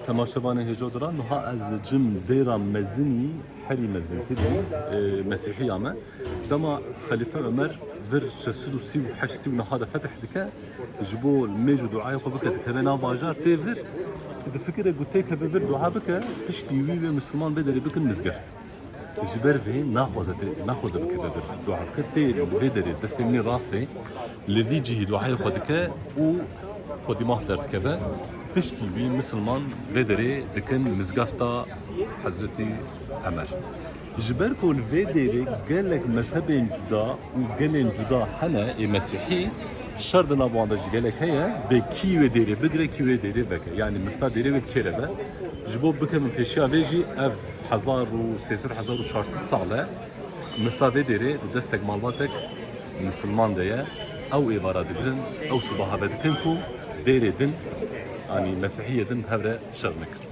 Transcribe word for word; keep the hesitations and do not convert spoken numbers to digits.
Temaşevanên hêja dira, niha ez li cem dêra mezinî, herî mezin tî dibî, e, Mesîhiya me. Dema Xelîfe Ömer vir şeş sed û sî û heşt sî û niha de fetih dike, ji bo mêj û duayê xwe bike, dikeve nav bajar, tê vir, difikire ku têkeve vir dua bike, piştî wî wê misilman vê derê bikin mizgeft. Ji ber vê naxwaze tê, naxwaze bikeve vir dua bike. Tê li vê derê destê min ê rastê li vî cihî duayê xwe dike û xwedî maf derdikeve. Piştî wî misilman vê derê dikin mizgefta Hezretî Emer. Ji ber ku li vê derê gelek mezhebên cuda û gelên cuda hene ê Mesîhî, şer di nav wan de jî gelek heye, bê kî wê derê bigire, kî wê derê veke. Yanî mifta derê wê bi kê re be. Ji bo bikevin pêşiya vê jî ev hezar û sê sed, hezar û çar sed sal e, mifta vê derê di destek malbatek misilman de ye. Ew êvara digirin, ew sibaha vedikin ku dêrê din, yanî mesihiyê din hev re şer nekin.